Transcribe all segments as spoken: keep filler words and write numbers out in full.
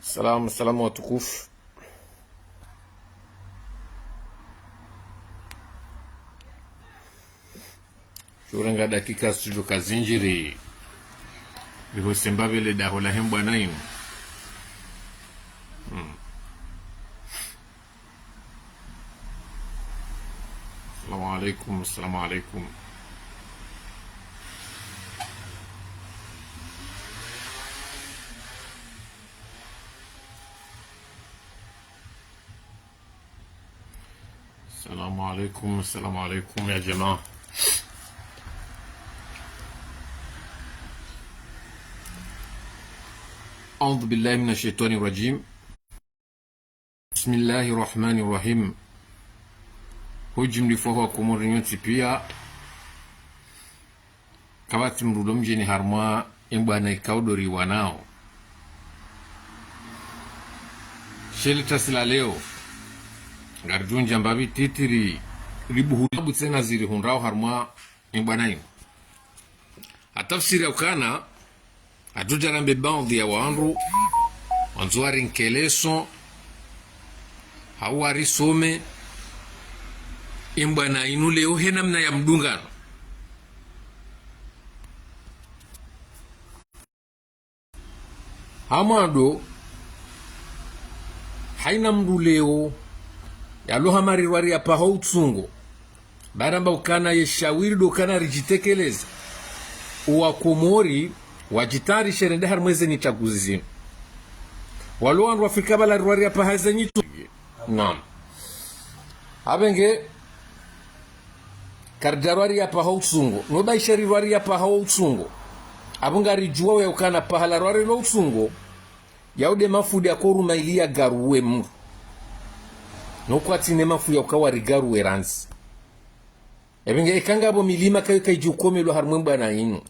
Salam, salam watukufu. Shurenga dakika studio kazindjiri. Liho semba vele daho lahe mbwana inu. Hmm. Assalamu alaikum, assalamu alaikum. Assalamu alaikum, assalamu alaikum ya jamaa. أعوذ بالله من الشيطان الرجيم. بسم الله الرحمن الرحيم. Hujimlifu wa Komori nyontsi pia. Kapvatsi mdru ndo mdjeni harumwa embwana ikao ndo riwanao. She le tasi la leo, ngaridjo ndjamba pvi titi ri, ribuhu bu tsena zirihundrao harumwa embwana inu. Ha tafsiri ya ukana, hatru djarambe baadhwi ya wandru, wandzo warinkeleso, hau warisome, embwana inu leo he namna ya mdungano. Hamwando, haina mdru leo, yalo hama rirwari ya paha utsungo. Baramba ukana ye shawiri ndo ukana ridjitekeleza. Owa Komori, wadjitayarishe rende harumwa eze nyitsaguzi zinu. Walo wandru Afrika bala rirwari ya paha eze nyitsu. Naam. Apvenge, karidja rwari ya paha utsungo. No ba isha rirwari ya paha utsungo. Apvo ngaridjuwa ya ukana paha la rwari lo utsungo. Yau nde mafundi yakoruma ili yagaruwe mdru. No kwatsi ne mafu ya uka warigaruwe randzi. Epvenge eka ngapvo milima kayo kaidji ukomelwa harumwa embwana inu.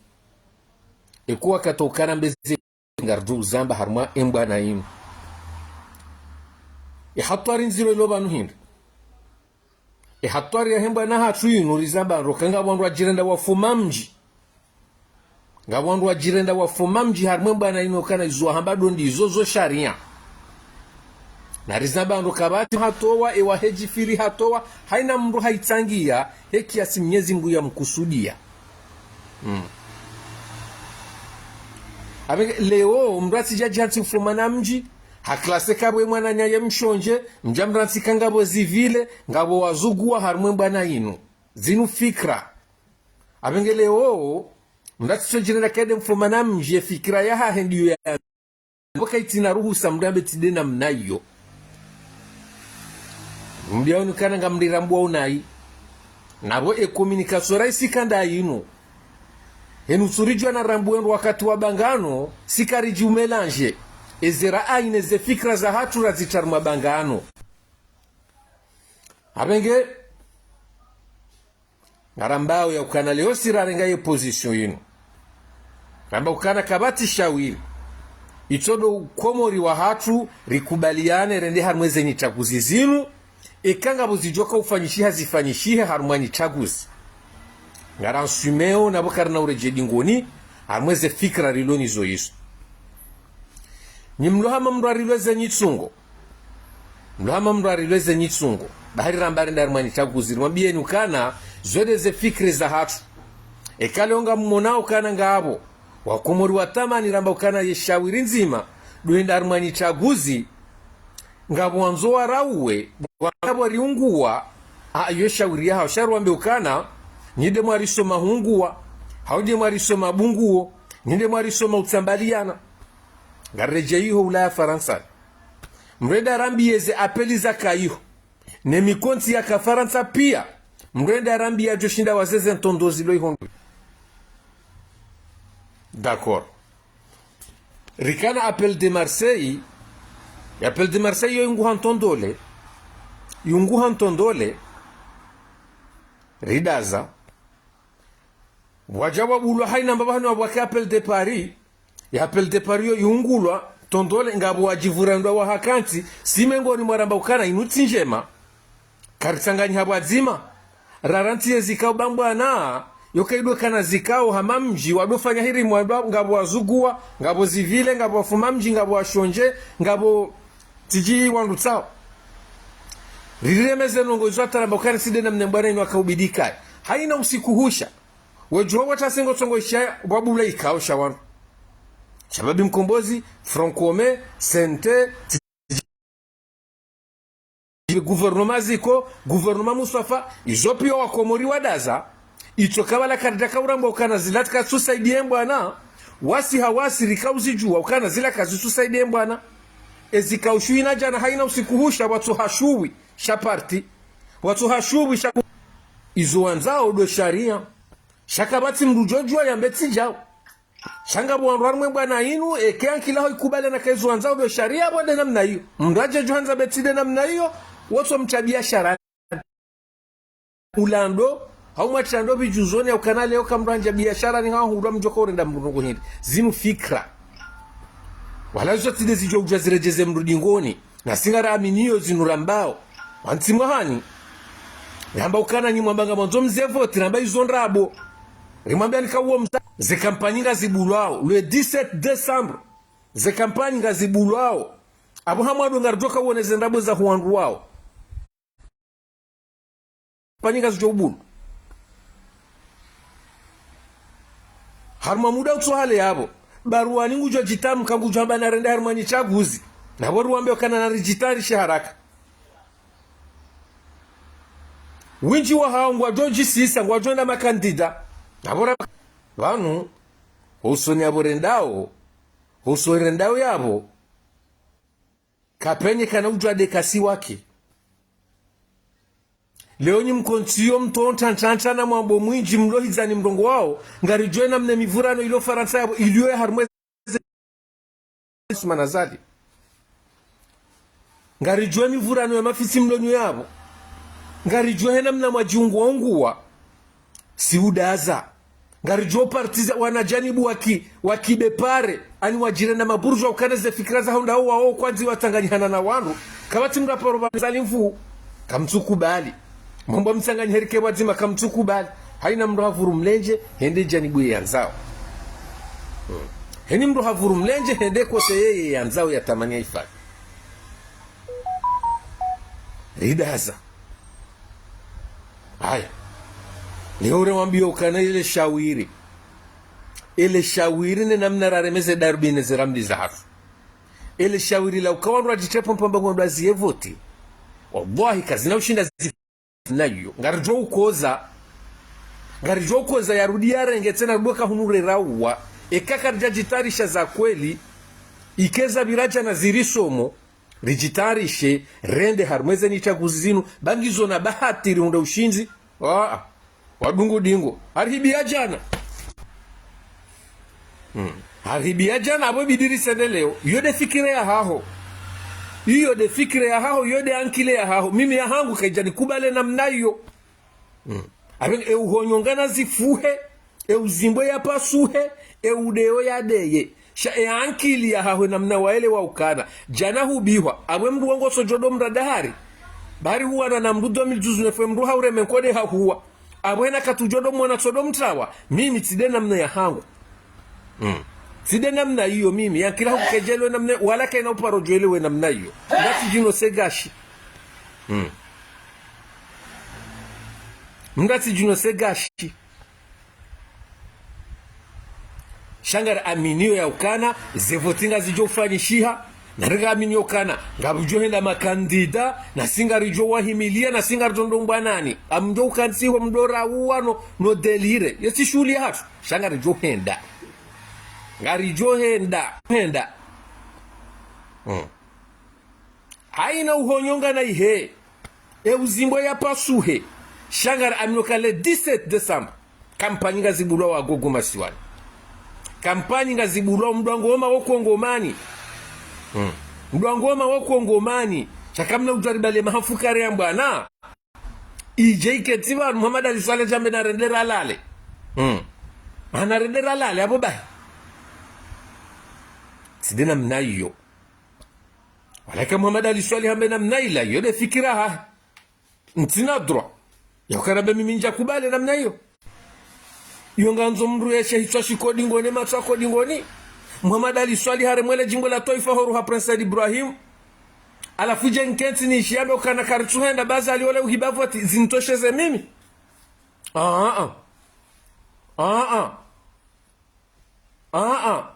Eko wakati ukana mbeze ngaridjo uzamba harumwa embwana inu. Ehatwari ndziro ilo pvanu hindri. Ehatwari yahe mbwana hatru inu rizamba ndo uka ngapvo wandru wadjirenda wafuma mdji. Ngapvo wandru wadjirenda wafuma mdji harumwa embwana inu ukana izo wahamba ndo ndizo zo sharia. Na rizamba ndo kapvatsi hatowa, ewa hedjifiri hatowa, haina mdru haitsangia, he kiasi Mnyezi Mngu ya mkusudia. Mm. Apvenge leo, mdru atsidja djantsi mfumana mdji, haklase kapvwe mwananya ye mshondje, mdja mrantsi ka ngapvo zivile, ngapvo wazunguwa harumwa embwana inu. Zinu fikra. Apvenge leo, mdru atsitsodjirenda kede mfumana mdji ye fikra yahahe ndiyo ya. Pvo kaitsina ruhusa mdru ambe tsi nde namna iyo. Mdru yaoni ukana ngamrirambuwa unayi. Napvo e communication raisi kanda inu. Henu tsuridjuwa na rambuwe ndo wakati wa bangano, si karidji umelange. Eze raai ne ze fikra zahatru razitria harumwa bangano. Apvenge, ngarambao ya ukana leo si rarenga ye position yinu. Ramba ukana kapvatsi shawiri. Itso ndo ukomori wahatru rikubaliane rende harumwa eze nyitsaguzi zinu. Eka ngapvo zidjoka ufanyishiha zifanyishihe harumwa nyitsaguzi. Ngaransumeo napvo karina uredjei dingoni, harumwa eze fikra rilo nazo izo. Nyi mlo hama mdru arilwe ze nyitsungo. Mlo hama mdru arilwe ze nyitsungo. Bahari ramba rende harumwa nyitsaguzi. Rimwambiyeni ukana, zo nde ze fikra zahatru. Eka leo ngammonao ukana ngapvo. Wakomori watamani ramba ukana ye shawiri ndzima. Ndo hwenda harumwa nyitsaguzi. Ngapvo wandzo warauwe. Ngapvo riunguwa. A, iyo shawiri yahawo. Sha rwambe ukana. Nyi nde mwarisoma hunguwa. Hau nde mwarisoma bunguwo. Nyi nde mwarisoma utsambaliana. Ngariredjei iho Ulaya Farantsa. Mdru yende arambiye ze apeli zaka iho. Ne mikontsi yaka Farantsa pia. Mdru yende arambiye yadjoshinda wazeze ntrondro zilo iho. D'accord. Rikana appel de Marseille. Ye appel de Marseille yo yunguha ntrondro le. Yunguha ntrondro le. Ridaza. Wadja wabulwa haina mbapvi hanu wabwake appel de Paris. Ye appel de Paris yo yungulwa, ntrondro le ngapvo wadjivura ndrwa wahakantsi, si mengoni mwa ramba ukana inu tsi ndjema. Karitsanganyiha pvwadzima, rarantsi yezika ubambwana, Yoka ido kana zikao hama mdji, wado fanya hiri mwado, ngapvo wazunguwa, ngapvo zivile, ngapvo wafuma mdji, ngapvo washondje, ngapvo tsidji wandru tsao. Ririre meze ndrongoo izo hata ramba ukana tsi de namna mbwana inu waka ubidi kaye. Hayina usiku husha. Wedjuha wata sengo tsongo isha, wabula ikao sha wandru. Shababi Mkombozi, Front Commun, C N T, gouvernement ziko, gouvernement Mustafa, izo piya wakomori wadaza, itso kabala karidja kauramba ukana zila tsi katsu saidiye mbwana, wasi hawasi rika uzidjuwa ukana zila kazitsu saidiye mbwana. Ezi kaushuwi na djana hayina usiku husha, watso hashuwi, sha parti, watso hashuwi, sha ku-, izo wandzao do sharia, sha kapvatsi mdru djodjuwa yambe tsi djao. Sha ngapvo wandru harumwa mbwana inu, eka ankili yaho ikubali na ka izo wandzao do sharia, pvo de namna iyo. Mdru adje djuhandza be tsi de namna iyo, wotso mtsabiya sharani. Ulando, hau mwatsando pvidjuzoni ya ukana leo ka mdru andja biashara ni hau hudwa mdjoka urenda mdru nungu hindri. Zinu fikira. Wala zo tsi de zidjo udja ziredjeze mdru dingoni. Na si ngaraaminiyo zinu rambao. Wantsi mwahani. Ramba ukana nyi mwamba ngamwandzo mze voti, ramba izo ndrabo. Rimwambia nika uwo msa-, ze kampanyi ngazibulwao. Le dix-sept décembre. Ze kampanyi ngazibulwao. Apvo hamwado ngaridjoka uone ze ndrabo za huwandru wao. Kampanyi ngazidjo ubulwa. Harumwa muda utso hale yapvo. Baruwani ngudjo djitamu ka ngudjo hamba narende harumwa nyi tsaguzi. Na pvo ruwambe ukana naridjitayarishe haraka. Windji wahao ngwadjo djisisa, ngwadjo enda makandida. Na pvo ra-, pvanu, hosoni yapvo rendao, hosoni rendao yapvo, kapvenye kana udjuwa de kasi wake. Leo nyi mkontsi yo mtonta ntanta na mwambo mwindji mlo hidzani mrongo wao, ngaridjuwe namna mivurano ilo Farantsa yapvo, iliyo ya harumwa ze Ismail Azali. Ngaridjuwe mivurano ya mafitsi mlo nyo yapvo. Ngaridjuwe he namna mwadjiunguwa unguwa. Si udaza. Ngaridjo partiza wanajanibu waki, waki bepare, ani wadjire na maburjwa ukana ze fikira za honda uwa o kwandzi watsanganyihana na wandru. Kapvatsi mdru aparo pva mzali mfu, kamtsukubali. Mwambo mtsanganyihe rike pvwadzima kamtsukubali. Hayina mdru havuru mlendje, hende janibu ye yandzao. Hmm. Heni mdru havuru mlendje, hende kote yeye yandzao ya tamani ya ifanye. Ridaza. Haya. Leo ure wambiyo ukana ile shawiri. Ile shawiri ne namna raremeze darubini ze ramli za hatru. Ile shawiri la ukawa ndwa jitepo mpamba kwa ndwa ziye voti. Wallahi kazina ushinda zi-, nayo. Ngaridjo ukoza. Ngaridjo ukoza yarudi yarenge tsena rudoka hunu rerauwa. Eka karidja jitayarisha za kweli. Ikeza pvira djana ziri somo. Ridjitayarishe, rende harumwa ze nyi tsaguzi zinu, ba ngizo na bahati rihundre ushindzi. Aa, wadungu dingo. Harihibiya djana. Hmm. Harihibiya djana, apvo bidi risende leo. Iyo de fikira ya haho. Iyo de fikira ya haho, iyo de ankili ya haho. Mimi ya hangu kayidja nikubale namna iyo. Mm. Apvo e uhonyonga na zifuhe, e uzimbwe ya pasuhe, e udeyo ya deye. Sha e ankili ya haho namna waelewa ukana. Djana hubihwa, apvo mdru wangu so djodo mrada hari. Bari huwana na mdru deux mille dix-neuf mdru haureme nkode hahuwa. Apvo hena katu djodo mwana tsodo mtrawa, mimi tsi de namna ya hangu. Mm. Tsi de namna iyo mimi, ya nkila hukukedjelewe namna, wala kayina uparo djwelewe namna iyo. Ngatsi djino se gashi. Mm. Mngatsi djino se gashi. Sha ngari aminiyo ya ukana, ze voti ngazidjo ufanyishiha, na ringa aminiyo ukana, ngapvudjo henda makandida, na si ngaridjo wahimiliya, na si ngaridjo ndo mbwanani. Amdjo ukantsiho mdora uwano, no delire. Yo tsi shuhuli ya hatru. Sha ngaridjo henda. Ngaridjo henda. Henda. Mm. Hayina uhonyonga na ihe. E uzimbwe ya pasuhe. Sha ngari aminoka le dix-sept décembre. Kampanyi ngazibulwa wa gogo masiwani. Kampanyi ngazibulwa mdrwango woma wo kongomani. Hmm. Mdrwango woma wo kongomani. Sha kamna udjwariba le mahafukare ya mbwana. Ije iketsi pvanu Muhammad Ali Swaleh djambe na rende ralale. Hmm. Ana rende ralale, apvo bahi. Tsi de namna iyo. Wala ka Muhammad Ali Swaleh hambe namna ila, iyo de fikira ha. Ntsina droit. Ya ukana be mimi ndja kubale namna iyo. Iyo ngandzo mndru yeshe hitswa shiko dingoni, matso yako dingoni. Muhammad Ali Swalihi haremwa le jimbo la Twaifa ho ruha Prince Said Ibrahim. Halafu idje nkentsi nishiambe ukana karitsuhenda, bazi ali ole uhiba voti, zinitosheleze mimi. Ah, ah. Ah, ah. Ah, ah.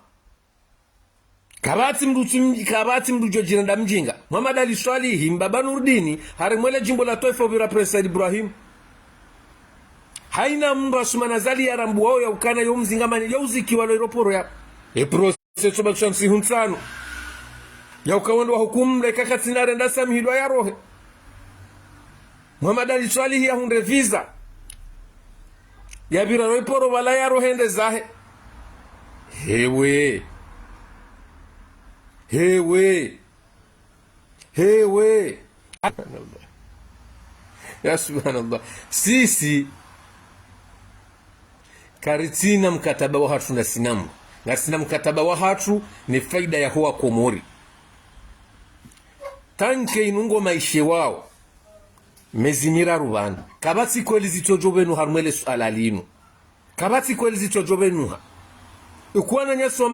Kapvatsi mndru tsi-, kapvatsi mndru djo djirenda mdjinga. Muhammad Ali Swalihi, mbaba Nurdini, haremwa le jimbo la Twaifa upvira Prince Said Ibrahim. Haina mndru Assoumani Azali yarambuwao ya ukana yo mzinga mani, yo uzikiwa lo aéroport ya. E procès tsobakisha ntsihu ntsanu. Ya uka wendo wa hukumu mle kakatsina renda samihilwa ya rohe. Muhammad Ali Swalihi yahundre visa. Yapvira lo iporo pvala ya rohe yende zahe. Hewe. Hewe. Hewe. Ya subhanallah. Sisi karitsina mkataba wahatru na sinamu. Ngasina mkataba wahatru ne faida ya ho Wakomori. Tanke inu ngo maishe wao. Mezi miraru pvanu. Kapvatsi kweli zitsodjo pvenuha harumwa le suala linu. Kapvatsi kweli zitsodjo pvenuha. Ikuwa na nyaso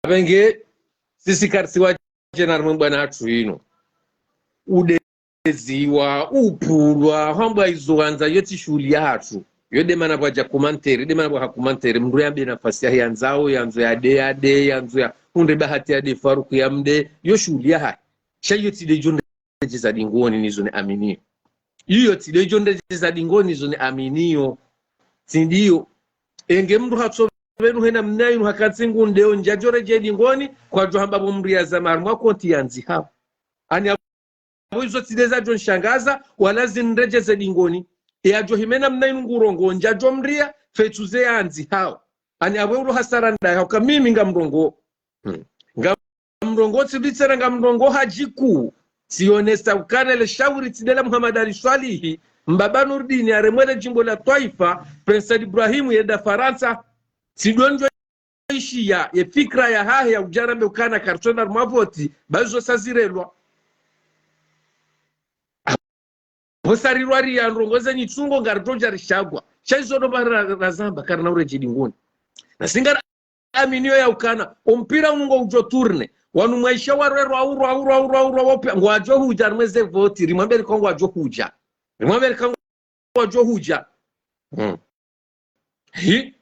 Apvenge, sisi karisiwa djena harumwa mbwana hatru inu. Udeziwa, upvulwa, hambwa izo wandza, yo tsi shuhuli yahatru. Yo de mana pvwadja commentaire, de mana pvwa ha commentaire, mndru yambe nafasi yahe yandzao, yandzo yade, yade, yandzo yahundre bahati yade, Faruku yamde, yo shuhuli yahahe. Sha iyo tsi de djo ndredjeza dingoni nizo ni aminiyo. Iyo tsi de djo ndredjeza dingoni nizo ni aminiyo. Tsi ndiyo. Enge mndru hatso pvenu hena mna inu hakantsi ngu ndeo ndjadjo redjei dingoni, kwadjo hamba pvo mndru yazama harumwa konti yandzihao. Ani apvo izo tsi de zadjo nshangaza, wala zinredjeze dingoni. E yadjo himena mna inu ngu rongoa ndjadjo mria, fetsuze yandzihao. Ani apvo ulo hasara ndaye, hauka mimi ngamrongoa. Hmm. Ngamrongoa tsi bitsera ngamrongoa hadjiku. Tsionesa ukana le shauri tsi de la Muhammad Ali Swalihi, mbaba Nurdini, haremwa le jimbo la Twaifa, Prince Said Ibrahim yenda Farantsa. Tsi ndo ndjo ishiya, ye fikira yahahe ya udja rambe ukana karitswenda harumwa voti, bazi zo sa zirelwa. Pvo sa rilwa riya ndrongo ze nyitsungo ngaridjo dja rishagwa. Sha izo ndo pvwa ra-, razamba, karina uredjei dingoni. Na si ngari aminiyo ya ukana, o mpira unu ngo udjo tourner. Wanu mwaisha warerwa, urwa, urwa, urwa, urwa, wopia, ngwadjo hudja, rimweze voti, rimwambe rika ngwadjo hudja. Rimwambe rika ngwadjo hudja. Hmm. Hi.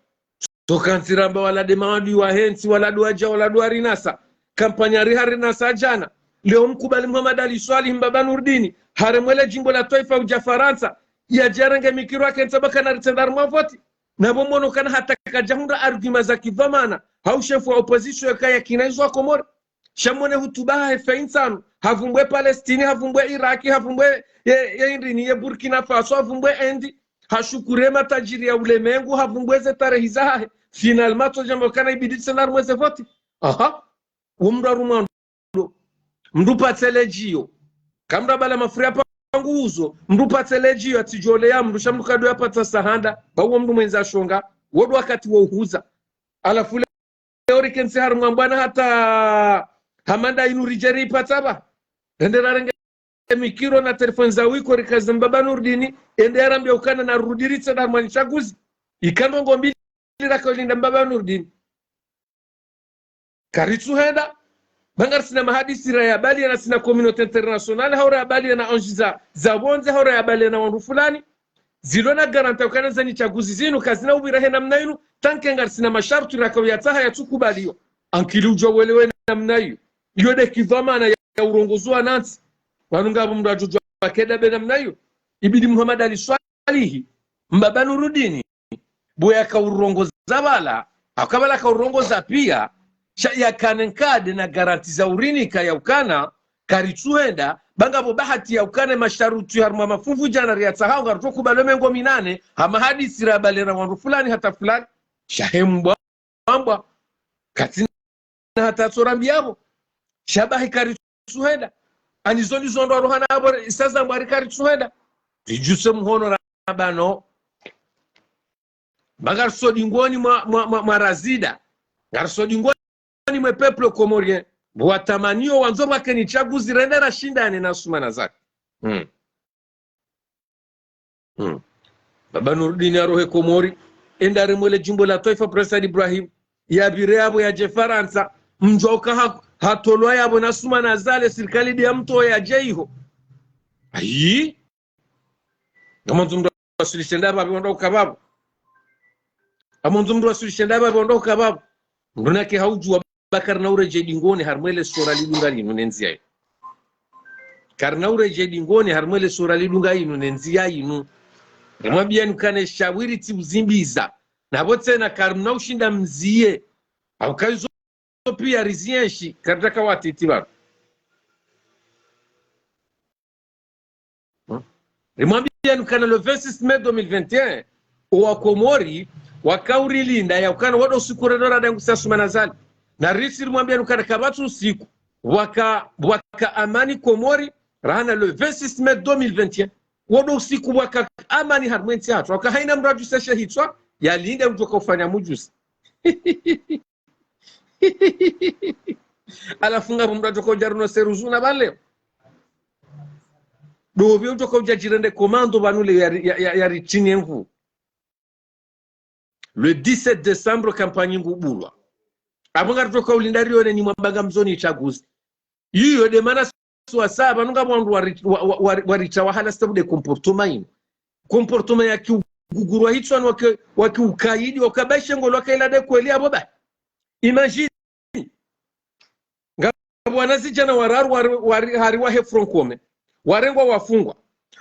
Toka ntsiramba wala de maadui wahe ntsi, wala de wadja, wala de warinasa. Kampanya riha rinasa djana. Leo mkubali Muhammad Ali Swalihi mbaba Nurdini. Haremwa le jimbo la Twaifa udja Farantsa. Yadje yarenge mikiro yakentsi pvaka naritsenda harumwa voti. Na pvo mwono ukana hata kadja hundra argument za kidhwamana. Hau shefu wa opposition yaka yakina izo Wakomori. Sha mwone hutuba hahe feintsanu, havumbwe Palestine, havumbwe Iraki, havumbwe ye, ye Indrini, ye Burkina Faso, havumbwe Inde, hashukuru ye matajiri ya ulemengu, havumbwe ze tarehi zahahe. Finalement, tso djamba ukana ibidi tsena harumwa ze voti. Aha. Wo mndru harumwa ndo. Mndru patse ledjiyo. Kamndru abala mafuri ya pangu uzo. Mndru patse ledjiyo, atsidjole ya mndru, sha mndru kado ya patsa sahanda. Ba wo mndru mwendza shonga. Wo ndo wakati wo uhuza. Halafu le Leo rikentsi harumwa mbwana hata hamanda inu ridje ripatsa pva. Rende rarenge mikiro na telefoni za wiko rikaze mbaba Nurdini, ende yarambia ukana narudi ritsenda harumwa ni shaguzi. Ika ndrongo mbili raka ulinda mbaba Nurdini. Karitsuhenda, ba ngarisina mahadisi rayabaliya na sina communauté internationale, hau rayabaliya na O N G za, za pvondze, hau rayabaliya na wandru fulani. Zilo na garanti ukana ze nyishaguzi zinu kazina upvira he namna inu, tanke ngarisina masharuti raka uyatsaha yatsukubaliwa. Ankili udjo welewe namna iyo. Iyo de kidhwamana ya, ya urongozi wa nantsi. Pvanu ngapvo mndru adjo djuwa keda be namna iyo. Ibidi Muhammad Ali Swalihi, mbaba Nurdini, bo yaka urongoza pvala, haka pvala ka urongoza pia, sha yakane nkade na garanti za urinika ya ukana, karitsuhenda, ba ngapvo bahati ya ukana masharuti harumwa mafunvu djana riyatsahao ngarutso kubalo mengo minane, ha mahadisi rayabaliya na wandru fulani hata fulani. Sha he mbwa, mbwa, katsina hata tsorambia pvo. Sha bahi karitsuhenda. Ani zo ndizo ndo arohana pvo, isa zambwa ri karitsuhenda. Ridjuse muhono ra pvanu. Ba ngariso dingoni mwa, mwa, mwa, mwa razida. Ngariso dingoni mwe peuple comorien. Pvo watamanio wandzo pvwakeni tsaguzi rende rashindane na Assoumani Azali. Hmm. Hmm. Baba Nurdin arohe Komori, enda harumwa le jimbo la twaifa Prince Said Ibrahim, yapvire yapvo yadje Farantsa, mdjuwa uka ha-, hatolwa yapvo na Assoumani Azali, sirikali ndiyo yamtowa yadje iho. Ayi. Ngamwandzo mndru asuluhishe ndapvi pvondro uka pvapvo. Ngamwandzo mndru asuluhishe ndapvi pvondro uka pvapvo. Mndru nake haudjuwa ba karina uredjei dingoni harumwa le sura lidunga linu ne ndziya inu. Karina uredjei dingoni harumwa le sura lidunga linu ne ndziya inu. Rimwambiyani ukana shawiri tsi uzimbiza. Na pvo tsena karina ushinda mziye. Hauka izo piya rizienshi, karitaka watiti pvanu. Hmm? Rimwambiyani ukana le vingt-six mai deux mille vingt et un, owa Komori, waka urilinda ya ukana wado usiku rendo radangusa Assoumani Azali. Na risi rimwambiyani ukana kapvatsi usiku, waka, waka amani Komori, rahana le vingt-six mai deux mille vingt et un. Wado usiku waka amani harumwa entsi hatru. Waka haina mndru adjuse she hitswa, yalinde mndru uka ufanya mdjuzi. Halafu ngapvo mndru adjoka udja rino seruzu na pvale. Ndopvi udjoka udja djirende komando pvanu le ya, ya, ya, ya richini envu. Le dix-sept décembre, kampanyi ngubulwa. Apvo ngaridjoka ulinda rione nyi mwamba ngamzoni itsaguzi. Iyo nde mana siwa saba nunga wandru wari-, wa, wa, wari-, waritra wahala sababu nde comportement inu. Comportement ya kiuguguru wa hitswani wa ki-, wa kiukaidi, wa kabashe ngolo wakaila nde kweli apvo ba. Imagine. Nga wanazidjana wararu wari, wari, hari wahe Front Commun. Warengwa wafungwa.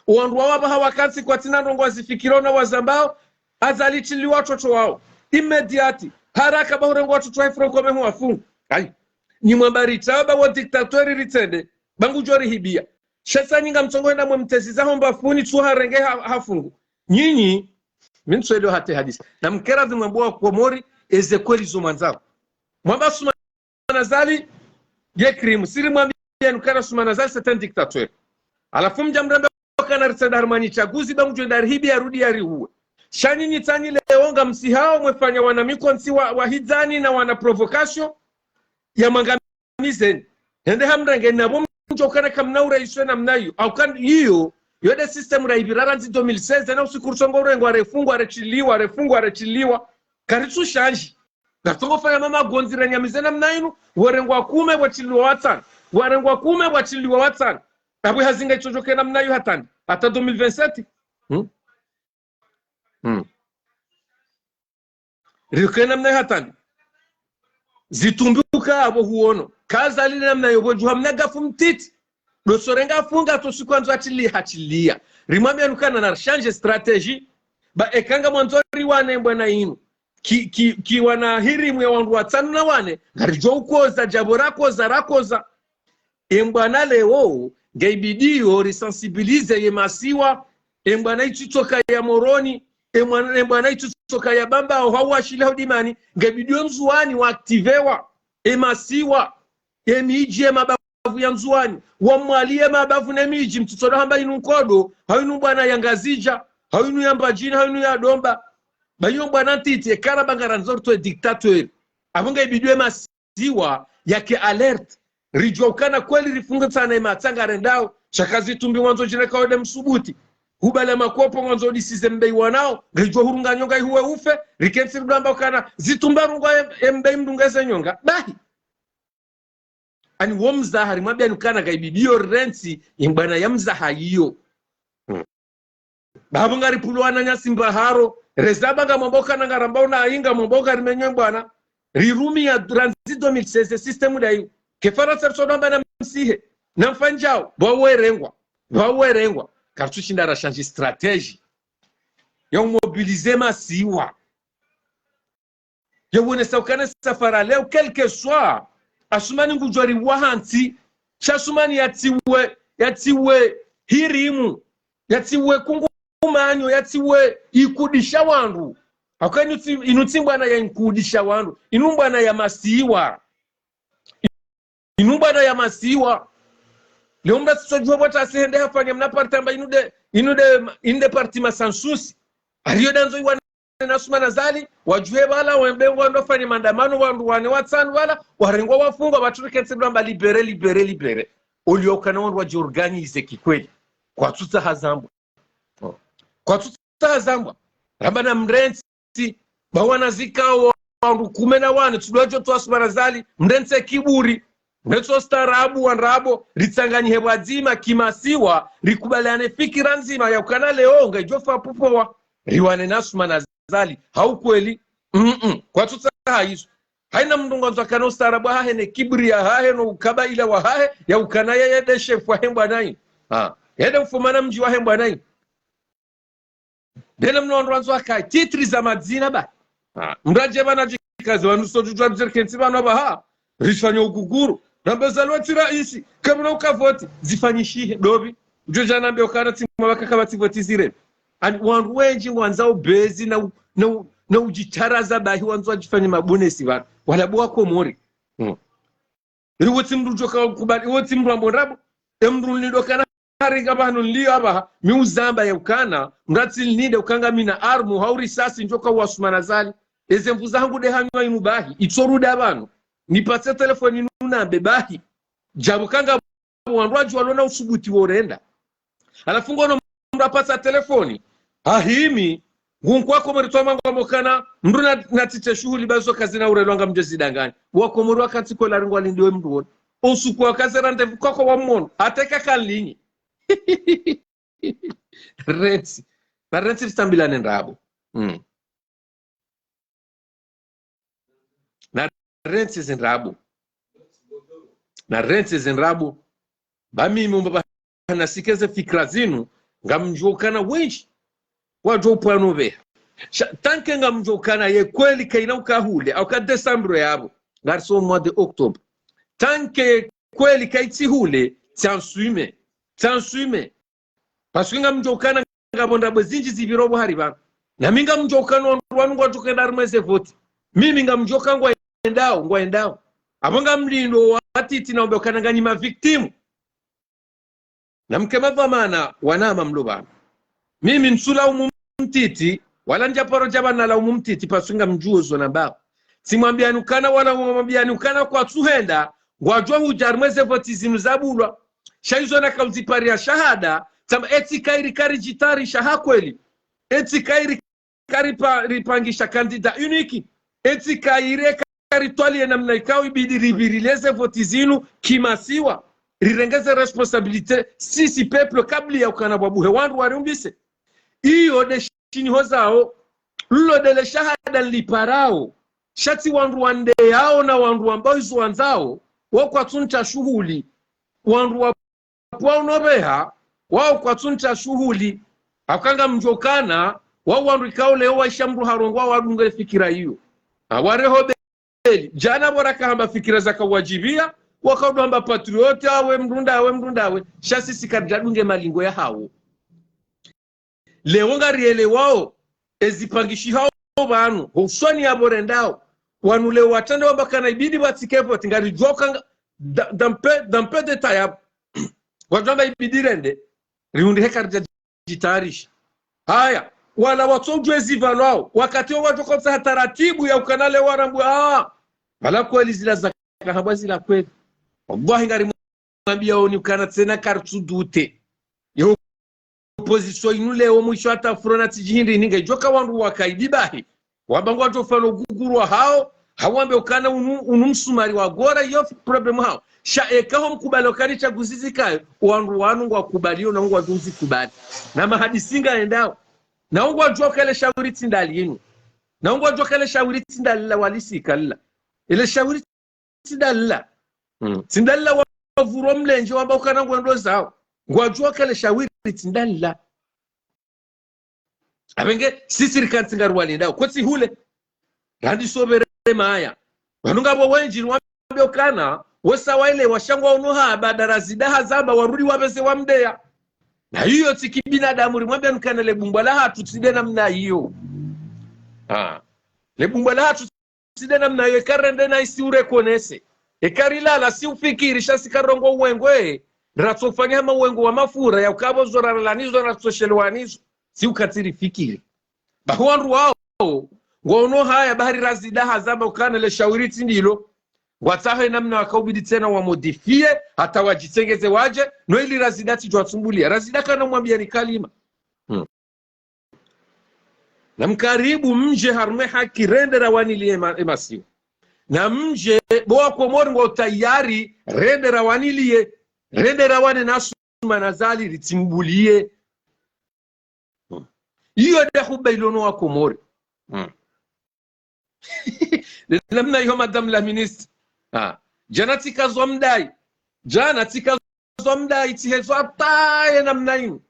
Wandru wawo apvaha wakantsi kwatsina ndrongoo wazifikirao na wazambao, Azali tsi liwa watoto wawo. Immédiat. Haraka ba hurengwa watoto wahe Front Commun huwafungwa. Ayi. Nyi mwamba ritsaba wo dictateur ritsende. Ba ngudjo rihibiya. Sha sa nyi ngamtsongo henda mwe mtezi zaho mbapvuni tsu harenge ha, hafungu. Nyinyi, mi ntsu elewa hata hadisi. Na mkera zimwambo wa Komori, eze kweli zo mwandzao. Mwamba Assoumani Azali, ye crime. Si rimwambiyani ukana Assoumani Azali, c'est un dictateur. Halafu mdja mramba ukana ritsenda harumwa nyi tsaguzi, ba ngudjo ndarihibiya rudi yarihuwe. Sha nyinyi tsanyi leo ngamsihao mwefanya wana mikontsi wa, wa hidzani na wana provocation ya mwangamizeni. Hende hamrenge na pvo mdjo ukana kamna uraisi we namna iyo. Au kan iyo, yo nde système raipvira randzi deux mille seize, na usiku rutsongo urengwa refungwa retsiliwa, refungwa retsiliwa. Karitsu shanji. Ngatsongo fanya mama gondzi renyamize namna inu, warengwa kume watsiliwa watsanu. Warengwa kume watsiliwa watsanu. Apvo hazinga itsodjoke namna iyo hata ndi. Hata deux mille vingt-sept. Hmm? Hmm. Rike namna iyo hata ndi. Zitumbi uka apvo huono. Ka Azali namna iyo pvo djuha mna gafu mtiti. Ndo tsorenga funga to siku andzo atiliya hatiliya. Rimwambiyani ukana na change stratégie. Ba eka ngamwandzo riwane mbwana inu. Ki, ki, ki wana hirimu ya wandru watsanu na wane. Ngaridjo ukoza, djapvo rakoza, rakoza. Embwana leo, ngaibidiyo risensibilize ye masiwa. Embwana itsitsoka ya Moroni. Embwana, embwana itsitsoka ya Bambao, hau Washili hau Dimani. Ngaibidiyo Ndzuwani wa activewa. Emasiwa. Emidji, emabavu ya Ndzuwani. Wa Mwali, emabavu ne midji, mtsitsodo hamba inu Nkodo, hau inu mbwana ya Ngazidja, hau inu ya Mbadjini, hau inu ya Domba. Ba iyo mbwana ntiti, ekara ba ngarandzo ritowe dictateur. Apvo ngaibidiyo emasiwa yake alerte. Ridjuwa ukana kweli rifunge tsana ematsanga rendao. Sha ka Zitumbi mwandzo djireka wende msubuti. Hubala makopo mwandzo disize mbei wanao. Ngaidjuwa hurunga nyonga ihuwe ufe. Rikentsi ridwamba ukana Zitumbi harunga em-, embei mdunga eze nyonga. Bahi. Ani wo mzaha rimwambiyani ukana ngaibidiyo rentsi, embwana ya mzaha iyo. Hmm. Ba apvo ngaripvulwa wananyasi mbaharo, rezaba ngamwamba ukana ngaramba una ainga mwamba ukarimenye mbwana. Rirumiya randzi deux mille seize système ndayo. Ke Farantsa ritsodwamba na msihe. Na mfanyao, pvwa werengwa. Pvwa werengwa. Karitsushinda ra change stratégie. Ya umobilize masiwa. Yawonesa ukana safari leo, quel que soit, Assoumani ngudjo riwa hantsi, sha Assoumani yatsiwe, yatsiwe hirimu, yatsiwe kungumanyo, yatsiwe ikudisha wandru. Hauka inu tsi, inu tsi mbwana ya ikudisha wandru, inu mbwana ya masiwa. Inu mbwana ya masiwa. Leo mndru atsisodjuwa pvo tasi hende hafanya mna parti amba inu nde, inu nde, inu nde parti masansusi. Ariyo ndandzo iwane na Assoumani Azali, wadjuhe pvala, wembe wandru wafanye maandamano, wandru wane watsanu pvala, warengwa wafungwa, pvatsu rikentsi pvamba libéré, libéré, libéré. Oliyo ukana wandru wadjiorganize kikweli. Kwatsutsaha zambwa. Kwatsutsaha zambwa. Ramba na mrentsi, ba wana zikao, wandru kume na wane, tsi ndo wadjo towa Assoumani Azali, mrentsi kiburi, mrentsi ustaarabu wa ndrabo, ritsanganyihe pvwadzima, kimasiwa, rikubaliane fikira ndzima, ya ukana leo, ngayidjo fa pvupvowa, riwane na Assoumani Azali, ha ukweli, mm-mm, kwatsutsaha izo. Hayina mndru ngwandzo akana ustaarabu wahahe ne kiburi yahahe no ukabaila wahahe, ya ukana yeye nde shefu wahe mbwana yi. Ha, yeye nde mfumana mdji wahe mbwana yi. Ndena mna wandru wandzo wakaye, titre za madzina ba. Ha, mndru adje pvanu adjikaze, wandru sotsudjuwa ridjerikentsi pvanu apvaha. Rifanye uguguru. Ramba Azali watsi raisi, kamuna ukavoti, zifanyishihe, ndopvi. Udjo dja nambe ukana tsi mwa pvaka kapvatsi voti zire. Ani wandru wendji ngwandzao bezi na u-, na u-, na udjitaraza bahi wandzo wadjifanye mabunesi pvanu. Wala bo wa Komori. Hmm. Iri wotsi mndru djoka kubali, wotsi mndru ambo ndrabo. E mndru nlindo kana hari ngapvahanu nliyo apvaha, mi uzamba ya ukana, mndru atsi nlinde ukanga mina armu, hau risasi ndjoka wa Assoumani Azali. Eze nvu zahangu nde hanywa inu bahi, itsorudi apvanu. Nipvatse telefoni inu nambe bahi. Djabu kanga wandru wadjuwa lona usubuti worenda. Halafu ngono mndru apvatsa telefoni. Hahimi, ngu nkwa Komori twa mangwa mokana, mndru na, na titre shuhuli ba zo kazina urelwa ngamdjo zidanganya. Wa Komori wakantsi kwela ringwa lindiwe mndru wona. Usuku wakaze rendez-vous kwakwa wamono. Hata ika kanlinyi. Rentsi. Na rentsi risambilane ndrabo. Mm. Na rentsi zindrabo. Na rentsi zindrabo. Ba mimi umba ba nasikeze fikira zinu, ngamdjuwa ukana wendji wadjo upvanu pveha. Sha, tant que ngamdjuwa ukana ye kweli kayina uka hule, au ka décembre yapvo, ngariso mois de octobre. Tant que kweli kayitsi hule, tsi assumer. Tsi assumer. Parce que ngamdjuwa ukana ngapvo ndrabo zindji zipviro pvo hari pvanu. Na mi ngamdjuwa ukana wandru wanu ngwadjo kenda harimwa eze voti. Mimi ngamdjuwa uka ngwendao, ngwendao. Apvo ngamlindo watiti na umbe ukana nganyi ma victimes. Na mke madhwamana wanama mlo pvanu. Mimi ntsulaumu mtiti, wala ndjaparo dja pvanu nalaumu mtiti, parce que ngamdjuwo zo nambao. Tsimwambiani ukana wala mwambiani ukana kwatsuhenda, ngwadjo hudja harimwa eze voti zinu zabulwa. Sha izo nakauzipariya shahada, tsamba eti kayiri karidjitayarisha ha kweli. Eti kayiri karipa-, ripangisha candidat unique. Eti kayiri karitwaliye namna ikao ibidi ripvirile ze voti zinu kimasiwa. Rirengeze responsabilité, sisi peuple kabla ya ukana pvwabuhe wandru wariumbise. Iyo nde shiniho zao, lilo ndele shahada nliparao, sha tsi wandru wandeyao na wandru wambao izo wandzao, wo kwatsunta shuhuli, wandru wa pvwa uno pveha, wao kwatsunta shuhuli, hauka ngamdjuwa ukana, wao wandru ikao leo waisha mndru harongoa wadunge fikira iyo. Awareho be-, eli, djana pvo rakahamba fikira zakawadjibiya, wakaudwa hamba patriote, awe mndru ndawe, mndru ndawe, sha sisi karidjadunge malingo yahawo. Leo ngarielewao, ezipangishihao pvanu, ho usoni yapvo rendao, wanu leo watrende wamba kana ibidi pvatsike voti, ngaridjuwa ukanga, da-, dans peu, dans peu de temps yapvo. Ngwadjo amba ibidi rende, rihundre heka ridja djitayarisha. Haya, wala watsodjuwa ezi pvalwao, wakati wo wadjo kotsa ha taratibu ya ukana leo warambwa, ah, pvala kweli zila zakahambwa zila kweli. Wallahi ngarimwambiyaoni ukana tsena karitsu douter. Yo opposition inu leo mwisho hata furana tsi djihindri ninge djoka wandru wakaidi bahi. Wamba ngwadjo fanya uguguru wahao, hawambe ukana unu, unu msumari wa gora, iyo problème hao. Sha eka ho mkubali ukana tsaguzi zikayo, wandru wanu ngwakubaliyo na ngwadjo uzikubali. Na mahadisi ngayendao. Na ngwadjo kale shawiri tsi ndalinu. Na ngwadjo kale shawiri tsi ndalila walisika lila. Ile shawiri tsi ndalila. Mm. Tsi ndalila wa-, wavurwa mlendje wamba ukana ngwendo zao. Ngwadjo kale shawiri tsi ndalila. Apvenge, sisi rikantsi ngariwalindao. Kwetsi hule. Randzi sopvere maya. Wanu ngapvo wendji riwambe ukana, wosa waelewa sha ngwa uno ha, baada razida hazamba warudi wapveze wamdeya. Na iyo tsi kibinadamu rimwambe ukana le bumbwa lahatru tsi nde namna iyo. Ah. Le bumbwa lahatru tsi nde namna iyo, eka rende na isi ureconnaître. Eka rilala si ufikiri, sha si karongoa uwengwe. Ratsofanya hama wengo wa mafura, ya ukapvo zo raralanizo, ratsoshelewa nizo. Si ukatsiri fikiri. Bahi wandru wao, ngwaono haya bahari razida hazamba ukana le shawiri tsi ndilo. Ngwatsahe namna wakaubidi tsena wa modifier, hata wajitsengeze waje, no ili razida tsidjo watsumbulia. Razida kana mwambia ni kalima. Hmm. Na mkaribu mdje harumwa ye haki rende rawanilie ema-, emasiwa. Na mdje, bo wa Komori ngwao tayari, rende rawanilie, rende rawane na Assoumani Azali ritsimbulie. Hmm. Iyo nde huba ilono wa Komori. Hmm. Nde namna iyo, Madame la Ministre. Ah. Djana tsikazwa mdai. Djana tsikazwa mdai, tsihezwa hata ye namna inu.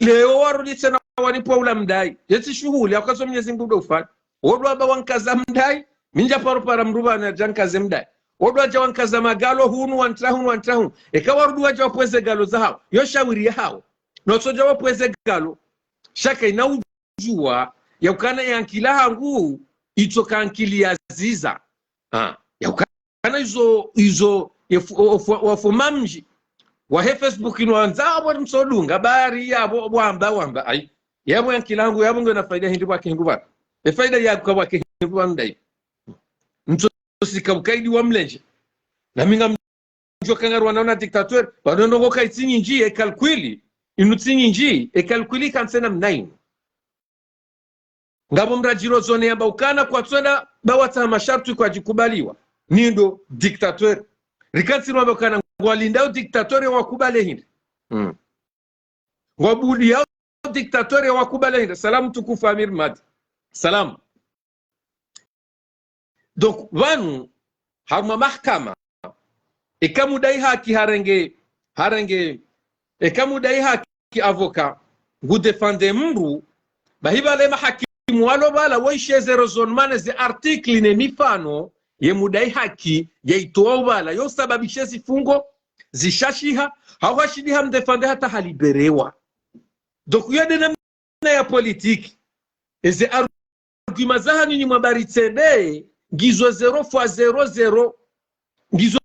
Leo warudi tsena wanipvwa ula mdai. Yetsi shuhuli, yakazo Mnyezi Mngu ndo ufanya. Wodwa ba wankaza mdai, mi ndja paro para mdru pvanu yadja nkaze mdai. Wodwa wadja wankaza magalo hunu, wantra hunu, wantra hunu. Eka warudi wadja wapvweze galo zahawo. Yo shawiri yahawo. Notsodja wapvweze galo. Sha kayina udjuwa, ya ukana ye ankili hangu, itsoka ankili ya ziza. Ah, ya ukana izo, izo, ye fu-, o-, o-, fu-, wafuma mdji. Wahe Facebook inu wandza apvo mtsodunga, bari yapvo, wamba, wamba, ayi. Yapvo ye ankili hangu, yapvo ngena faida hindri pvwake hindru pvanu. Ye faida yaka pvwake hindri pvanu ndayi. Mtsosika ukaidi wa mlendje. Na mi ngamdjo ka ngarwana na dictateur, pvanu ndrongoo kaitsi nyindji, ye calcul, inu tsi nyindji, ye calcul kantsi namna inu. Ngapvo mradjiro zone yamba ukana kwatswenda ba watsaha masharti kwadjikubaliwa. Nindo dictateur. Rikantsi rwamba ukana ngwalindao dictateur yawakubale hindri. Mm. Ngwabudiao dictateur yawakubale hindri. Salam tukufu Amir Madi. Salam. Donc, pvanu, harumwa mahakama, eka mudai haki harenge, harenge, eka mudai haki avocat, ngu défendre mdru, bahi pvale mahakimu walo pvala, woishe ze raisonnement ne ze article ne mifano, ye mudai haki, yaitowa pvala, yo sababishe zifungo, zishashiha, hau hashindi ham défendre hata haliberewa. Donc, yo nde namna ya politique. Eze argument zahanyu nyi mwamba ritsende, ngizo zéro fois zéro zéro. Ngizo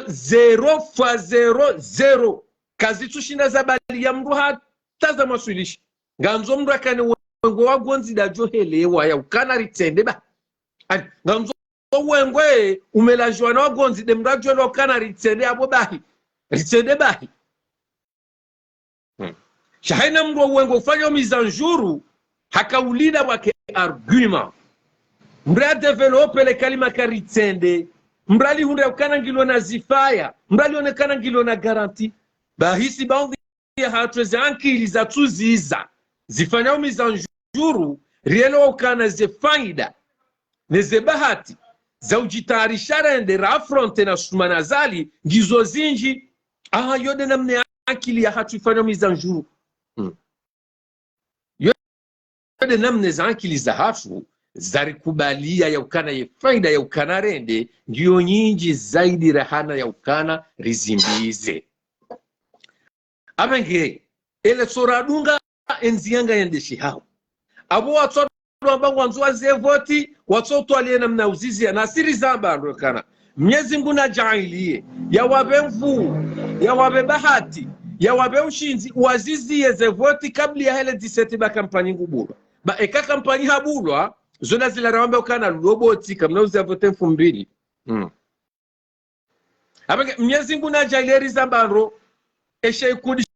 zéro fois zéro zéro. Kazitsushinda zabaliya mdru hata zamwaswilisha. Ngandzo mdru yakane wengo wa gondzi ndadjo helewa ya ukana ritsende ba. Ani, ngandzo wengo e, umelajwa na wa gondzi nde mdru yadjo helewa ukana ritsende apvo bahi. Ritsende bahi. Hmm. Sha hayina mdru wengo ufanya mise à jour, haka ulinda pvwake argument. Mdru ya développer le kalima ka ritsende. Mdru yalihundre ukana ngilo na zifaya. Mdru yalionekana ngilo na garantie. Bahi si baadhwi yahatru ze ankili zatsuziza. Zifanya mise à jour, rielewa ukana ze faida. Ne ze bahati. Za udjitayarisha rende ra affronter na Assoumani Azali, ngizo zindji. Ah, yo nde namna ye ankili yahatru ifanya mise à jour. Hmm. Yo nde namna ze ankili zahatru zarikubaliya ya ukana ye faida ya ukana rende, ngiyo nyindji zaidi rahana ya ukana rizimbize. Apvenge, ele tsoradunga endziya nga yendeshihao. Apvo watso wamba ngwandzo waziye voti, watso utwaliye namna uziziya, nasi rizamba ndo ukana. Mnyezi Mngu nadjaaliye, yawapve nvuu, yawapve bahati, yawapve ushindzi, waziziye ze voti kabla yahe le dix-sept ba kampanyi ngubulwa. Ba eka kampanyi habulwa, zo nda zila rawambe ukana loboti, kamna uziya voti mfumbili. Hmm. Apvenge, Mnyezi Mngu nadjaaliye rizamba ndo, eshe ikudi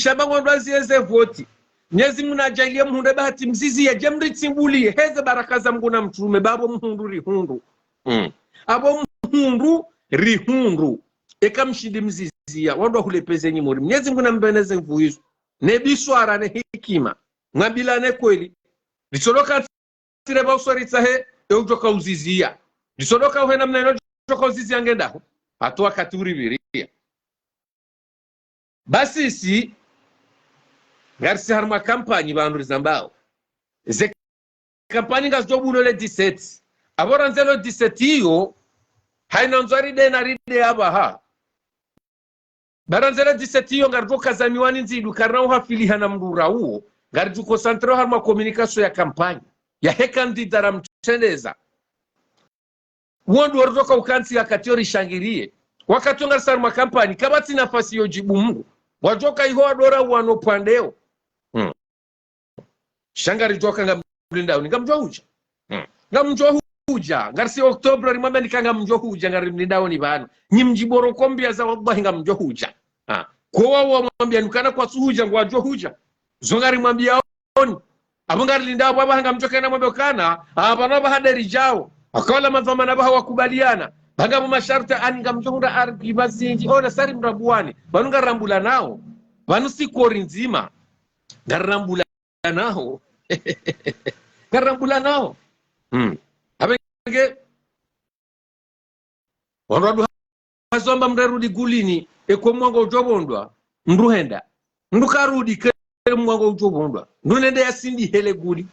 shamba ngwandro aziye ze voti. Mnyezi Mngu nadjaaliye mhundre bahati mziziye, dje mritsimbuliye, heze baraka za Mngu na mtrume, ba apvo mhundru rihundru. Mm. Apvo mhundru rihundru. Eka mshindi mziziya, wandru wahulepveze nyi muri. Mnyezi Mngu nampveneze nvuu izo. Ne biswara ne hikima. Mwabilane kweli. Ritsoloka tsire pvauso ritsahe, e udjoka uziziya. Ritsoloka uhe namna ino udjoka uziziya ngendaho. Hata wakati uripviriya. Basi si, ngarisi harumwa kampanyi pvanu rizambao. Ze kampanyi ngazidjo bulwa le dix-sept. Apvo randze le dix-sept iyo, hayina ndzwa ride na ride apvaha. Ba randze le dix-sept iyo ngaridjo kaza miwani ndzidu, karina uhafiliha na mdru ra uwo, ngaridjo concentrer harumwa communication ya kampanyi. Yahe candidat ramtrendeza. Wondru waridjoka ukantsi wakati yo rishangiriye. Wakati wo ngari harumwa kampanyi, kapvatsi nafasi yo djibu mndru. Wadjoka iho wadora wano pvwandeo. Hmm. Sha ngaridjoka ngamlindao ni ngamdjo hudja. Hmm. Ngamdjo hudja. Ngarisi Oktobre rimwambia nika ngamdjo hudja, ngarimlindao ni pvanu. Nyi mdjiboro kombia za wallahi ngamdjo hudja. Ha. Kwa wao wamwambia nukana kwatsu hudja ngwadjo hudja. Zo ngarimwambiao ni. Apvo ngarilindao pvapvo ha ngamdjo kena mwambe ukana, ha, pvanu pvaha nderi djao. Haka wala madhwamana pvaha wakubaliana. Pvanga pvo masharti ani ngamdjo hundra ardhi pvazindji. Ona sari mrambuani. Pvanu ngarirambulanao. Pvanu si kori ndzima. Ngarirambulanao. Ngarirambulanao. Hmm. Apvenge wandru wadu hazomba mndru rudi gulini, eko mwango udjo pvondwa, mndru henda. Mndru karudi ke mwango udjo pvondwa. Mndru nende yasindihe le guli.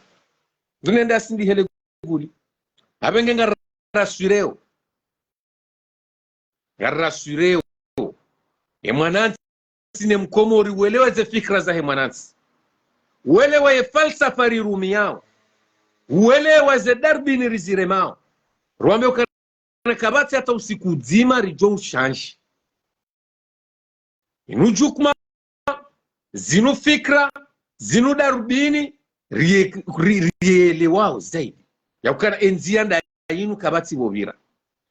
Mndru nende yasindihe le guli. Apvenge ngariraswireo. Ngariraswireo. E mwanantsi ne mkomori, uelewe ze fikira zahe mwanantsi. Uelewe ye falsafa rirumiao. Uelewe ze darubini riziremao. Rwambe ukana kapvatsi hata usiku udzima ridjo ushandji. Inu djukuma, zinu fikira, zinu darubini, rie-, ri-, rielewao zaidi. Ya ukana e ndzia nda inu kapvatsi pvo pvira.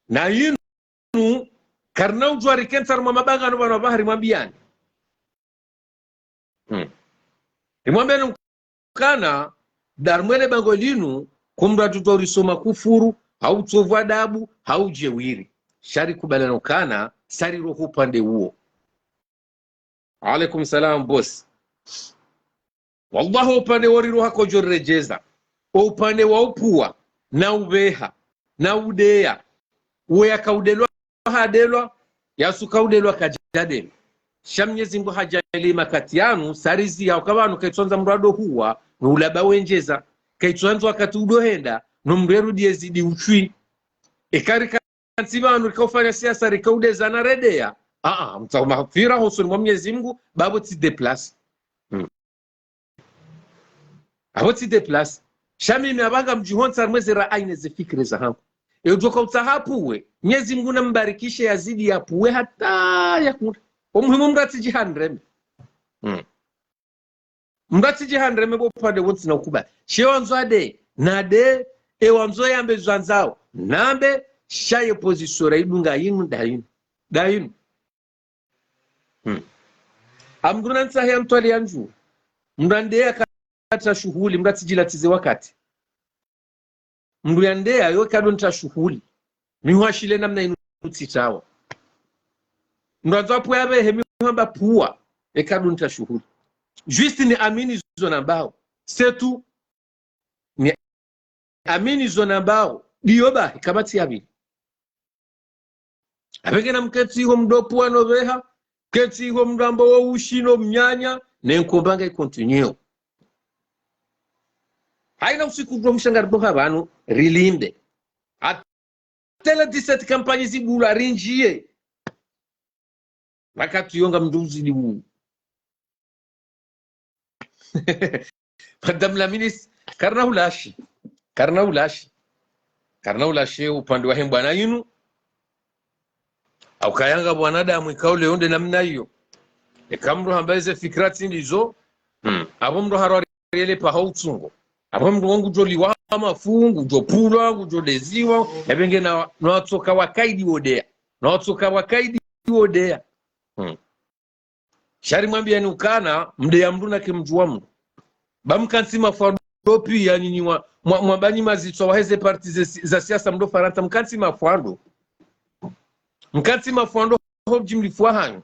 Na inu, karina udjuwa rikentsi harumwa mabangano pvanu pvaha rimwambiani. Hmm. Rimwambiani ukana, harumwa le bango linu, ko mndru atsudjo risoma kufuru, hau utsovu adabu, hau ujeuri. Sha rikubaliana ukana, sari roho upande uwo. Alaikum salam, boss. Wallahi, upande wo riroha kodjo riredjeza. O upande wa upvuwa, na upveha, na udeya. Uwo yakaudelwa hadelwa, yasukaudelwa kadjadelwa. Sha Mnyezi Mngu hadjaaliya makati yanu, sarizi ya uka pvanu kaitswandza mndru ado huwa, no ulaba wendjeza. Kaitswandzo wakati udo henda, no mndru erudi ezidi utswi. Eka rika ntsi pvanu rikaufanya siasa rikaudezana redeya. Aa, mtsaho maghfira hosoni mwa Mnyezi Mngu, bapvo tsi déplace. Hmm. Apvo tsi déplace. Sha mimi apvanga mdjihontsa rimweze ra aine ze fikira zahangu. E udjoka utsaha apvuwe, Mnyezi Mngu nambarikishe yazidi yapvuwe hata yakunda. O muhimu mndru atsidjihandreme. Hmm. Mndru atsidjihandreme bo upande wontsi na ukubali. She wandzo ade, nade, e wandzo yambe zwandzao. Nambe, sha ye position ra idunga inu, nda inu. Nda inu. Hmm. A mndru nantsahe ya mtwali yandju. Mndru ande yakatsa shuhuli, mndru atsidjilatize wakati. Mndru yandeya yo kadonta shuhuli. Mihwashile namna inu tsitawa. Mndru andzo apvuwe apvehe mihwamba pvuwa. E kadonta shuhuli. Juste ni amini zo nambao. C'est tout. Ni amini zo nambao. Ndiyo bahi, kapvatsi ya pvili. Apvenge na mkentsi iho mndru opvuwa no pveha, mkentsi iho mndru amba wo ushi no mnyanya, ne nkomba nga icontinue. Haina usiku ndo mshe ngaridoha pvanu, rilinde. Hata le dix-sept kampanyi zibulwa, rindjiye. Wakati yo ngamdjo uzidi wu. Madame la ministre, karina ulashi. Karina ulashi. Karina ulashi upande wahe mbwana inu. Au kayanga bwanadamu ikao leo nde namna iyo. Eka mndru hamba eze fikira tsi ndizo. Hmm. Apvo mndru harwari ele paha utsungo. Apvo mndru ngudjo liwa mafu, ngudjo pvulwa, ngudjo deziwa. Yapvenge na, na watsoka wakaidi wodeya. Na watsoka wakaidi wodeya. Hmm. Sha rimwambiani ukana, mdeya mndru nake mdjuwa mndru. Ba mkantsi mafwando piya nyinyi mwa, mwa, mwa banyi mazitswa waheze parti ze si-, za siasa mdo Farantsa, mkantsi mafwando. Mkantsi mafwando ho mdjimlifu wahanyu.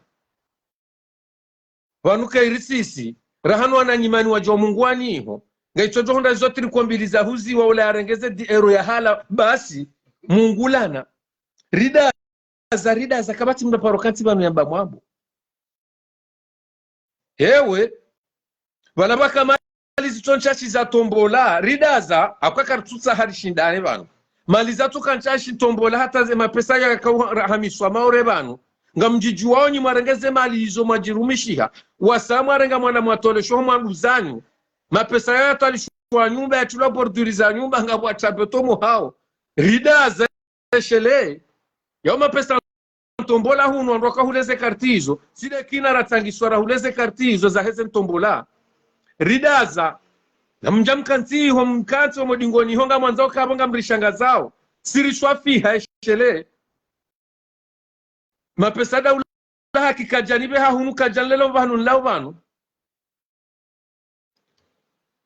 Pvanu kairi sisi, rahanu wananyimani wadjo Mungu waniho. Ngaitsodjo hundra zo triko mbili za huziwa ula yarengeze dix euros ya hala, basi, Mungu lana. Ridaza, ridaza, kapvatsi mndru paro kantsi pvanu yamba mwambo. Hewe, pvala pvaka mali zitso ntsashi za tombola, ridaza, akwa karitsutsaha rishindane pvanu. Mali zatsoka ntsashi tombola hata ze mapesa yakauhamiswa Maore pvanu. Ngamdjidjuwao nyi mwarengeze mali izo mwadjirumishiha. Wasa mwarenga mwana mwatolesho mwanduzanyu. Mapesa yatwalishwa nyumba, yatulwa bordure za nyumba, ngapvo atrape tomo hao. Ridaza, eshele. Yao mapesa ntombola hunu, wandru waka hule ze karti izo, si de kina ratsangiswa rahule ze karti izo zaheze ntombola. Ridaza, na mdja mkantsi ho, mkantsi ho modingoni ho ngamwandzao kapvo ngamrishangazao. Si riswafiha eshele. Mapesa daula haki kadjani be hahunu kadjani leo pvanu nlao pvanu.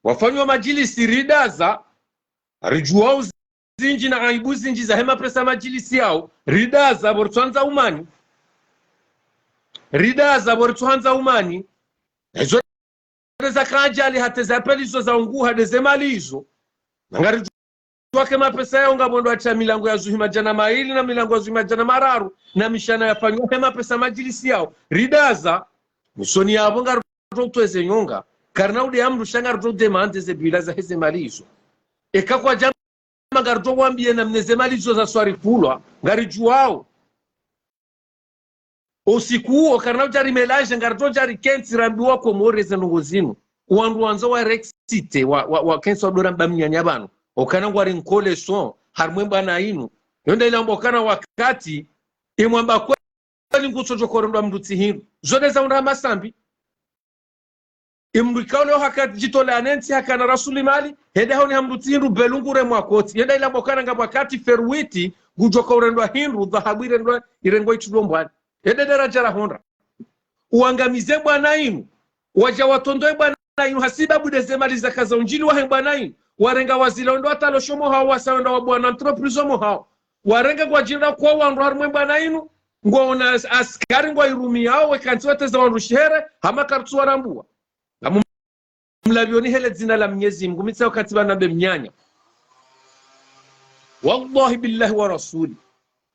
Wafanywa madjilisi ridaza, ridjuwao zindji na aibu zindji zahe mapesa madjilisi yao, ridaza pvo ritsuhandza umani. Ridaza pvo ritsuhandza umani. Ezo de za kadjali hata ze apeli izo za unguha de ze mali izo. Na ngaridjuwa ke mapesa yao ngapvo ndo hata milango ya zuhi madjana mayili na milango ya zuhi madjana mararu na mishana yafanywa he mapesa madjilisi yao. Ridaza, misoni yapvo ngaridjo utweze nyonga. Karina ude amru sha ngaridjo demande ze bila zaheze mali izo. Eka kwadjamba ngaridjo wambiye namna ze mali izo zaswarifulwa, ngaridjuwao. Usiku uwo, karina udja ri mélanger, ngaridjo dja rikentsi rambiwa Komori ze ndrongo zinu. Wandru wandzo wa rexite, wa, wa, wakentsi wadora mba mnyanya pvanu. Okana ngwari nkole son, harimwe mbwana inu. Yo nda ilamba okana wakati, imwamba kweli ngutsodjo korendwa mndru tsi hindru. Zo de za undra masambi. Imdru ikao leo hakati djitolea ne ntsi hakana rasuli mali, hende haoni hamdru tsi hindru belungure mwakotsi. Yenda ilamba okana ngapvo wakati feruwiti, ngudjo ka urendwa hindru, dhahabu irendwa, irengwa itulwa mbwani. Yende daraja rahondra. Uangamize mbwana inu. Wadja watondoe mbwana inu, hasibabu de ze mali zaka za undjili wahe mbwana inu. Warenga wazila ondo watalo shomo hao, wasa wenda wabwana entreprise omo hao. Warenge ngwadjinda kwa wandru harimwe mbwana inu, ngwaona as-, askari ngwairumiyao, wekantsi wateza wandru shihere, hama kartsu warambua. Ngamu mlavioni hele dzina la Mnyezi Mngu, mi tsi wakati pvanu be mnyanya. Wallahi billahi wa rasuli.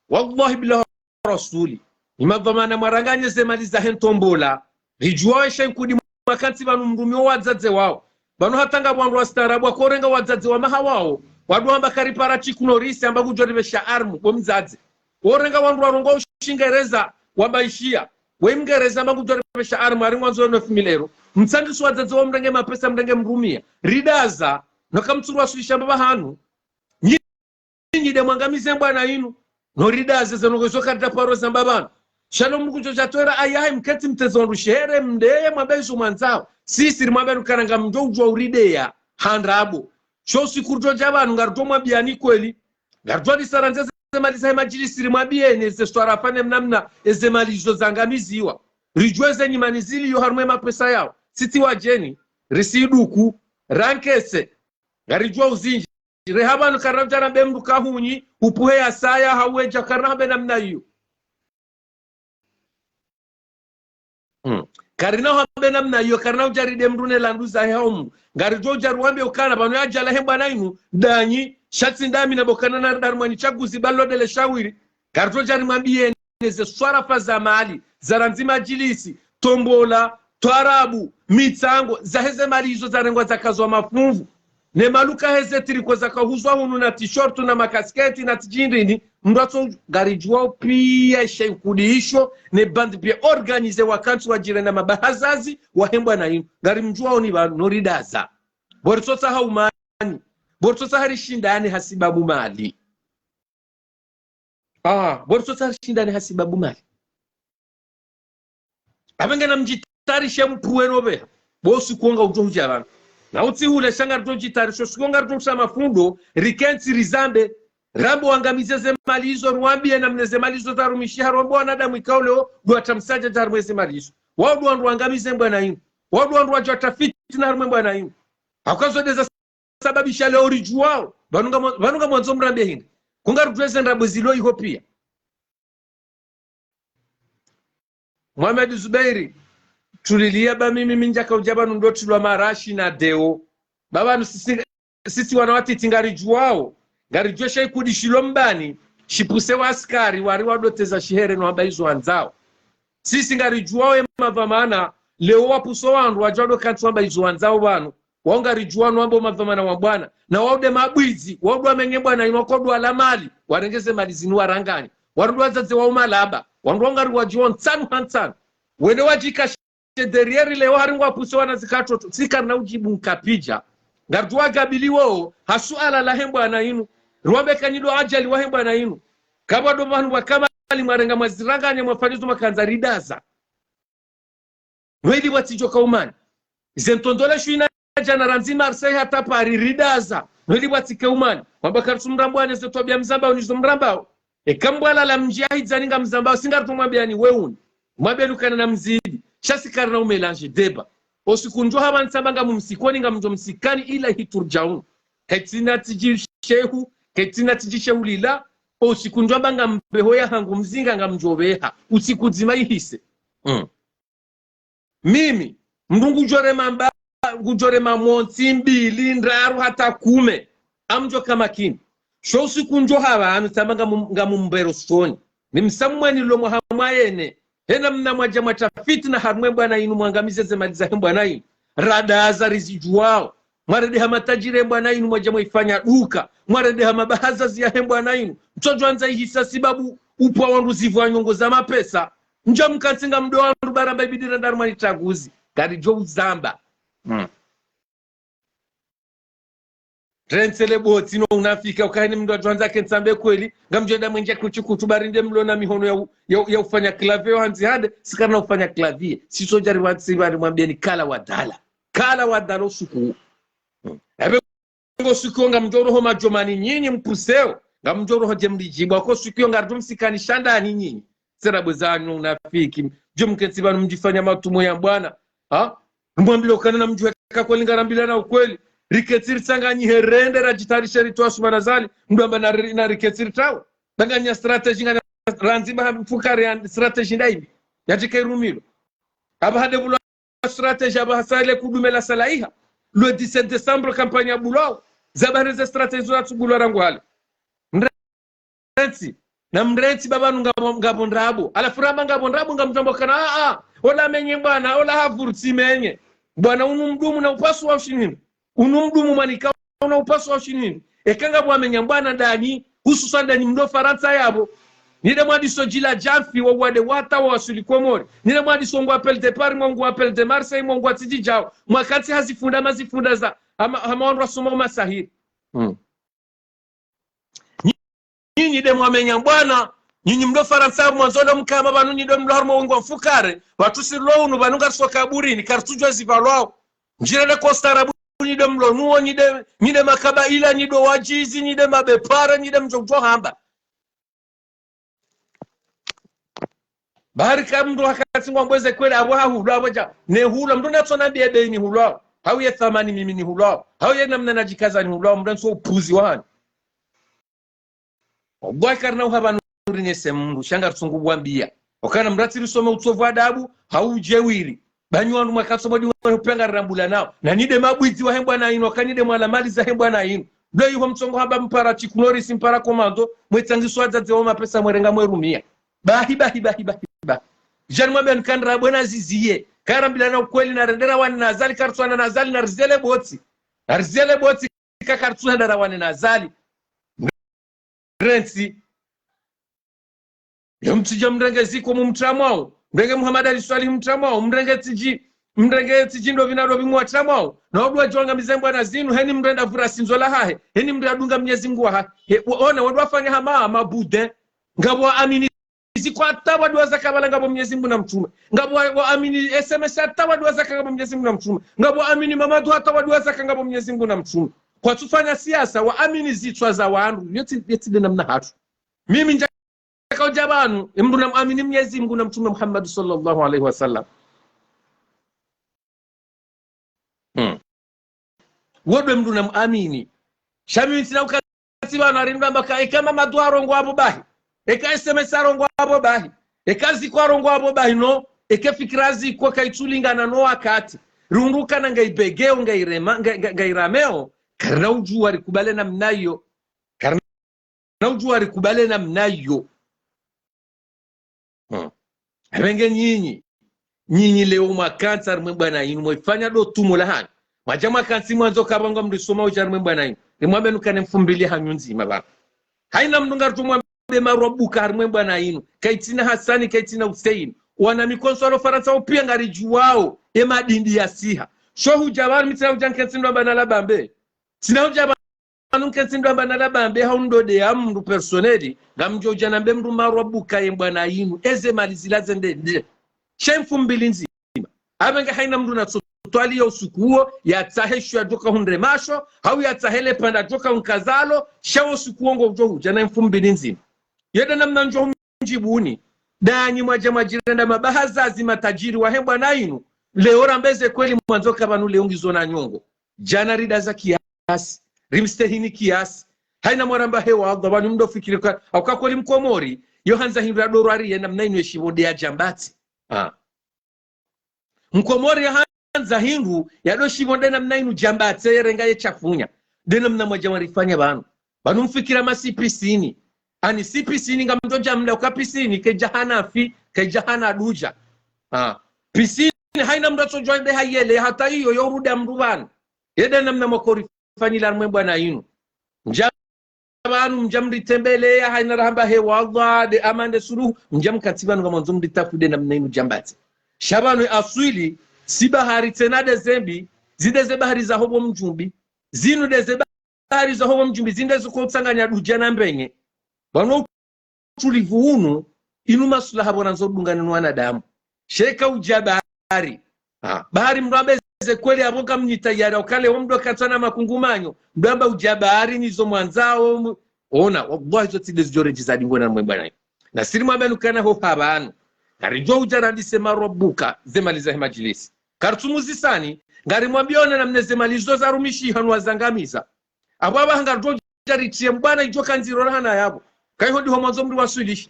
Wallahi billahi wa rasuli. Ni madhwamana mwaranganye ze mali zahe ntombola. Ridjuwa weshe nkudi mwakantsi pvanu mrumio wadzadze wao. Pvanu hata ngapvo wandru wastaarabu wakorenga wadzadze wa maha wao. Wadwamba karipara tsi kuno risi amba ngudjo ripvesha armu, bo mdzadze. Worenga wandru warongoa ushingereza wamba ishiya. We mngereza amba ngudjo ripvesha armu, ari ngwandzo neuf mille euros. Mtsangisi wadzadze wao mrenge mapesa mrenge mrumia. Ridaza, no kamtsuru wasulisha mbaba hanu. Nyi-, nyinyi de mwangamize mbwana inu. No ridaze ze ndrongo zo karida paro za mbaba hanu. Sha lo mndru kudjo dja twera ayahe mkentsi mteze wandru shihere mdeye mwambe izo mwandzao. Sisi rimwambe nukana ngamdjo udjuwa urideya. Handrabo. Sho usiku ridjo dja pvanu ngaridjo mwambiyani kweli. Ngaridjo risarandze ze mali zahe madjilisi rimwambiyeni ze swarafa ne mnamna eze mali izo zangamiziwa. Ridjuwe ze nyimani zilio harimwe mapesa yao. Sitsi wadjeni, risiduku, rankese. Ngaridjuwa uzindji. Reha pvanu karina udja rambe mndru kahunyi, upuhe ya saya, hauwedja karina hambe namna iyo. Hmm. Karina hambe namna iyo, karina udja ride mndru ne landu zahe hau mndru. Ngaridjo udja ruwambe ukana, pvanu yadjala he mbwana inu, danyi, sha tsi ndami na bokana na darimwani tsaguzi balo dele shawiri. Ngaridjo udja rimwambiyeni ze swarafa za mali, zarandzi madjilisi, tombola, twarabu, mitsango, zaheze mali izo zarengwa zakazwa mafunvu. Ne maluka heze tricot zakahuzwa hunu na t-shirt na makasketi na tijindrini, mndru atso ngaridjuwao piya she nkudi isho, ne bandi piya organisé wakantsi wadjire na mabahazazi, wahe mbwana inu. Ngarimdjuwao ni pvanu, no ridaza. Bo ritsotsaha umani. Bo ritsotsaha rishindane hasibabu mali. Ah, bo ritsotsaha rishindane hasibabu mali. Apvenge namdjitayarishe mpvuwe no pveha. Bo usiku wo ngaudjo hudja pvanu. Na utsi hule sha ngaridjo djitayarisha, usiku wo ngaridjo husha mafundo, rikentsi rizambe, rambe wangamize ze mali izo, ruwambiye namna ze mali izo zarumishiha, ruwambe wanadamu ikao leo, ndo wata msadja harimwe ze mali izo. Wao ndo wandru wangamize mbwana inu. Wao ndo wandru wadjo wata fitina harimwe mbwana inu. Hauka zo de za sababisha leo ridjuwao. Pvanu ngamwa-, pvanu ngamwandzo mrambe hindri. Kunga ridjuwe ze ndrabo zilo iho piya. Mohamed Zubeiri, tuliliya ba mimi mi ndjaka udja pvanu ndo tulwa marashi na deo. Ba pvanu sisi, sisi wana watiti ngaridjuwao. Ngaridjuwe she ikudi shilo mbani, shipvuse wa askari, wari wadoteza shihere no wamba izo wandzao. Sisi ngaridjuwao ye madhwamana, leo wapvuso wandru wadja wado kantsi wamba izo wandzao pvanu. Wao ngaridjuwa no wamba madhwamana wa mbwana. Na wao de mabwizi, wao de wamenye mbwana inu wakodwa la mali, warenge ze mali zinu waranganye. Wandru wadzadze wao malaba, wandru wao ngariwadjuwao ntsanu ha ntsanu. Wende wadjika she derrière leo hari ngwapvuse wana zikatoto, tsi karina udjibu nkapvidja. Ngaridjuwa gabiliwao, ha suala lahe mbwana inu. Ruwambe kanyi ndo adjali wahe mbwana inu. Kapvwa ndo pvanu wakama mwarenga mwaziranganya mwafanya zo makandza ridaza. Nweli bwatsi djo kaumani. Ze ntondole shwina djana randzi Marseille hata Paris ridaza. Nweli bwatsi kaumani. Mwamba kartsu mrambwani ze twabiya mzambao nizo mrambao. Eka mbwalala mdji ya hidzani ngamzambao, si ngartsu mwambiyani weuni. Mwambiyani ukana na mzidi. Sha si karina umélanger débat. Osiku ndjo hamba ntsamba ngamumsikoni ngamdjo msikani ilahi turjaun. Ketsina tsidji shehu, ketsina tsidji shehu lila. Osiku ndjo hamba ngambeho ya hangu mzinga ngamdjo beha. Usiku dzima ihise. Mm. Mimi, mndru ngudjorema mba, ngudjorema montsi, mbili, ndraru, hata kume. Amdjo kamakini. Sho usiku ndjo hamba, anu tsamba ngamu-, ngamumbero soni. Ni msamweni lo mwaha mwayene. Hena mna mwadja mwatsa fitina harumwe mbwana inu mwangamize ze mali zahe mbwana inu. Radaza rizidjuwao. Mwarendeha matajiri he mbwana inu mwadja mwaifanya duka. Mwarendeha mabahazazi yahe mbwana inu. Mtsodjwandza ihisa sibabu upwa wandru zivwa nyongo za mapesa. Ndja mkantsi ngamdo wandru baramba ibidi randa harumwa ni tsaguzi. Karidjo uzamba. Mm. Rentsele botsi no unafiki, ukaheni mndru adjwandza kentsambe kweli, ngamdjwenda mwendje kuchi kutu barinde mlo na mihono ya, u-, ya, ya ufanya clavier yo handzi hande, si karina ufanya clavier. Si sodja riwantsi bari mwambiyeni kala wadala. Kala wadala usiku. Mm. Ebe ngo siku yo ngamdjo roho madjomani nyinyi mpuseo, ngamdjo roho dje mlidjibwa, ko siku yo ngardu msikani shandani nyinyi. Sera bwezanyu unafiki. Djo mkentsi banu mdjifanya matumo ya mbwana. Ha? Mwambile ukana na mdjuwe ka kweli ngarambilana ukweli. Rikentsi ritsanganyihe rende radjitayarishe ritowa sumana zali. Mndru amba na ri-, na rikentsi ritawe. Banganya stratégie nganya randzi ba mfukare ya stratégie ndaimbi. Yatike irumilo. Aba hade bulwa stratégie aba hasale kudume la salaiha. Le dix-sept décembre campagne ya bulwao. Zaba hade ze stratégie zo zatsubulwa rangu hale. Mrentsi. Na mrentsi baba nu ngapvo, ngapvo ndrabo. Halafu ramba ngapvo ndrabo ngamdjwamba kana, a, a. Ola menye mbwana, ola havurtsi menye. Mbwana unu mdumu na upasu wa ushinini. Unu mdumu mwanika una upasu wa ushinini. Eka ngapvo wamenya mbwana ndani, hususwani ndani mdo Farantsa yapvo. Nide mwadiso djila djamfi wa wade wata wa wasuli Komori. Nide mwadiso ngwa appel de Paris, mwa ngwa appel de Marseille, mwa ngwa tsidji djao. Mwakantsi hazifunda mazifunda za, hama, hama wandru wasoma umasahiri. Mm. Nyinyi de mwamenya mbwana, nyinyi mdo Farantsa mwandzo ndo mkama banu nyi de mlo harumwa wingi wa mfukare, watsu sirilo unu banu ngariso kaburini, karitsudjwa zivalwao. Ndjirele ko ustaarabu nyi de mlo nuo, nyi de, nyi de makabaila, nyi do wadjizi, nyi de mabepara, nyi de mdjo mdjo hamba. Bahari ka mndru hakatsi ngwambweze kweli apvo hahulwa apvo dja. Ne hulwa, mndru natsona mbiye beyi ni hulwao. Hau ye thamani mimi ni hulwao. Hau ye namna nadjikaza ni hulwao, mndru ntso upuzi wahani. Obwa karina uhaba nuri nese mndru, sha ngaritsungu bwambiya. Okana mndru atsi risome utsovu adabu, hau udjewiri. Banyu wandru mwakatsomo di wanu penga rirambula nao. Na nyi de mabwidzi wahe mbwana inu, okana nyi de mwala mali zahe mbwana inu. Ndo iho mtsongo hamba mpara tshikunorisi mpara komando, mwetsangiswa dzadze wa mapesa mwerenga mwerumiya. Bahi, bahi, bahi, bahi, bahi. Djani mwambe nkandra bwena ziziye. Karambilana ukweli na rendera wani na Azali, karitswana na Azali, na rizele botsi. Na rizele botsi, ka karitswana dara wani na Azali. Mrentsi. Yo mtsidja mrenge ziko mumtramwao. Mrenge Muhammad Ali Swalihi mtramwao. Mrenge tsidji, mrenge tsidji ndo vina ndo vimwa tramwao. Na wandru wadjwangamize mbwana zinu, heni mrenda vura sindzo lahahe. Heni mrenda dunga Mnyezi Mngu wahahe. He, wa-, ona, wandru wafanya hama, mabude. Ngapvo waamini ziko hata wadjuwa zaka bala ngapvo Mnyezi Mngu na mtrume. Ngapvo wa-, waamini S M S hata wadjuwa zaka ngapvo Mnyezi Mngu na mtrume. Ngapvo waamini Mamadu hata wadjuwa zaka ngapvo Mnyezi Mngu na mtrume. Kwatsufanya siasa, waamini zitswa za wandru. Yotsi, yotsi de namna hatru. Mimi ndjaka udja pvanu, emndru namuamini Mnyezi Mngu na Mtrume Muhammad swallallahu alayhi wa sallam. Hmm. Wo de mndru namuamini. Sha mimi ntsina ukatsi pvanu hari mndru amba ka, eka Mamadu harongowa apvo bahi. Eka S M S harongowa apvo bahi. Eka ziko harongowa apvo bahi, no. Eka fikira ziko kayitsulingana no wakati. Rihundru kana ngayi begeo, ngayi rema, nga-, nga-, ngayi rameo. Karina udjuwa rikubale namna iyo. Karina udjuwa rikubale namna iyo. Hmm. Apvenge nyinyi. Nyinyi leo mwakantsi harimwe mbwana inu, mwefanya do tumo lahanyu. Mwadja mwakantsi mwandzo kapvanga mrisoma udja harimwe mbwana inu. Rimwambe nukane mfumbili hanyu ndzima pvanu. Hayina mndru ngaritso mwambe marwabuka harimwe mbwana inu. Kayitsina Hasani, kayitsina Hussein. Wana mikonso walo Farantsa wo piya ngaridjuwao. Emadindi ya siha. Sho hudja pvanu mi tsina hudja nkentsi ndo amba nalabambe. Tsina hudja pvanu pvanu nkentsi ndo amba nalabambe hau ndo de ya mndru personnel, ngamdjo udja nambe mndru marwa buka ye mbwana yinu, eze mali zila zende nde. Sha mfumbili ndzima. Apvenge haina mndru natsotwali yo usiku uwo, yatsahe sho yadjoka hundre masho, hau yatsahe le pvanda djoka unkazalo, sha wo usiku uwo ngo udjo hudja na mfumbili ndzima. Yeda namna ndjo humdjibuni, danyi mwadja mwadjirenda mabahazazi matajiri wahe mbwana yinu, leo rambeze kweli mwandzo ka pvanu leo ngizo na nyongo. Djana ridaza kiasi, rimstehini kiasi. Haina mwaramba he wallah, pvanu mdo fikiri ka, hauka kweli mkomori, yo handza hindru ya doro ari yena mna inu ye shipvo de ya djambatse. Ah. Mkomori ya handza hindru, ya do shipvo de namna inu djambatse, ye renga ye shafunya. De namna mwadja mwarifanya pvanu. Pvanu mfikira masi pisini. Ani si pisini ngamdjo dja mda uka pisini, kedja hana fi, kedja hana dudja. Ah. Pisini, haina mndru atsodjwa de hayele, hata iyo, yo urudi ya mndru pvanu. Yeda namna mwakorifanyila mwe mbwana yinu. Ndja pvanu mdja mritembeleya, haina rahamba he wallah, de amani de suluhu, mdja mkantsi pvanu ngamwandzo mritafude namna inu djambatse. Sha pvanu aswili, si bahari tsena de zembi, zinde ze bahari za hopvo mdjumbi, zinu de ze bahari za hopvo mdjumbi, zinde ziko utsanganya dudja na mbenye. Pvanu utulivu unu, inu masulaha pvo randzo dungane no wanadamu. Sheka udja bahari. Ah, bahari mndru ambe ze kweli apvo kamnyi tayari, ukale wo mndru katsana makungumanyo, mndru amba udja bahari nizo mwandzao, mu-, ona, wallahi zo tsi de zidjo redji za dingoni na mwe mbwana yinu. Na siri mwambe nukana ho ha pvanu. Ngaridjo udja randise marwa buka, ze mali zahe madjilisi. Karitsumuzisani, ngarimwambiyo ona namna ze mali zo zarumishi hanu wazangamiza. Apvo apvaha ngaridjo dja ritriye mbwana idjo kandzi rora hana yapvo. Kaiho diho mwandzo mri waswilishi.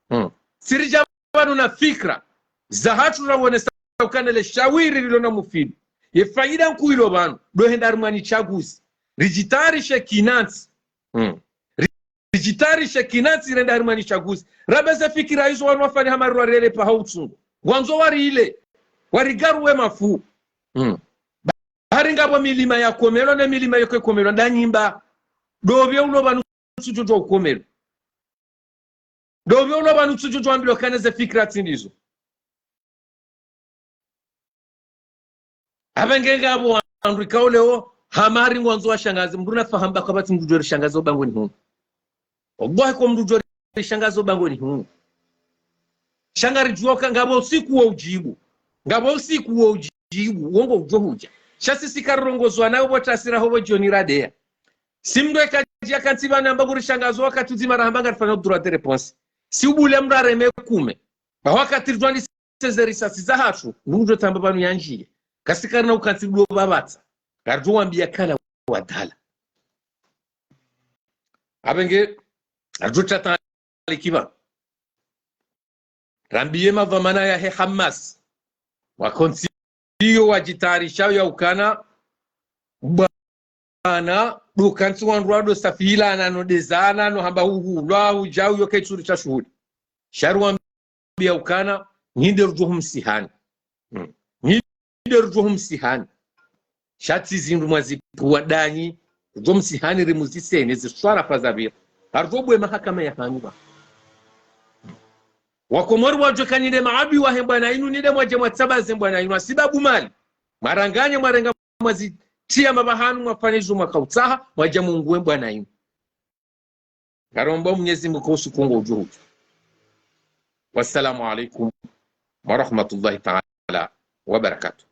Hmm. Siri dja pvanu na fikira. Zahatru rawonesa ukana le shawiri lilo na mufidi. Ye faida nkuu ilo pvanu. Do henda harimwa ni shaguzi. Ridjitayarishe kinantsi. Hmm. Ridjitayarishe kinantsi renda harimwa ni shaguzi. Rabe ze fikira izo wanu wafanya hama rirwa rele paha utsungu. Ngwandzo warile. Warigaruwe mafu. Hmm. Bahari ngapvo milima ya komelwa ne milima yeke komelwa nda nyimba. Dopvi ulo pvanu tsudjo djuwa ukomelwa. Dopvi ulo pvanu tsudjo djuwa ambilwa kana ze fikira tsi ndizo. Apvenge ngapvo wandru ikao leo, hama hari ngwandzo washangaze, mndru na fahamu ba kapvatsi mndru djo rishangaza ubangweni hunu. Wallahi ko mndru djo rishangaza ubangweni hunu. Sha ngaridjuwa ka ngapvo usiku wo udjibu. Ngapvo usiku wo udjibu, wo ngo udjo hudja. Sha sisi karirongozwa nayo pvo tasira ho pvo djoni radeya. Si mndru eka djia kantsi pvanu amba kurishangaza wakati udzima rahamba ngarifanya droit de réponse. Si ubule mndru areme kume. Ba wakati ridjo andise ze risasi zahatru, ndungu djo tamba pvanu yandjiye. Kasi karina ukantsi dopvi pvapvatsa. Ngaridjo wambiya kala wadala. Apvenge, ngaridjo tsatsa likiba. Rambiye madhwamana yahe Hamas. Wakontsi iyo wadjitayarisha ya ukana, bwana, do kantsi wandru wado safilana no dezana no hamba uhulwa, udjau yo ketsuri sha shuhuli. Sha riwambiya ukana, nyi nde rudjo humsihani. Hmm. Nyi nde rudjo humsihani. Sha tsi zindru mwazipvuwa danyi, rudjo msihani rimuziseni, ziswarafa zapvira. Harudjo bwe mahakama ya hanyu ba. Wakomori wadjo ka nyi nde maadui wahe mbwana yinu, nyi nde mwadje mwatsabaze mbwana yinu, hasibabu mali. Mwaranganye, mwarenga, mwazitriya mapvahanu, mwafanya izo mwakautsaha, mwadja munguwe mbwana yinu. Ngaromba Mwenyezi Mungu ko usiku ngo udjo hudja. Wassalamu alaikum wa rahmatullahi ta'ala wa barakatuh.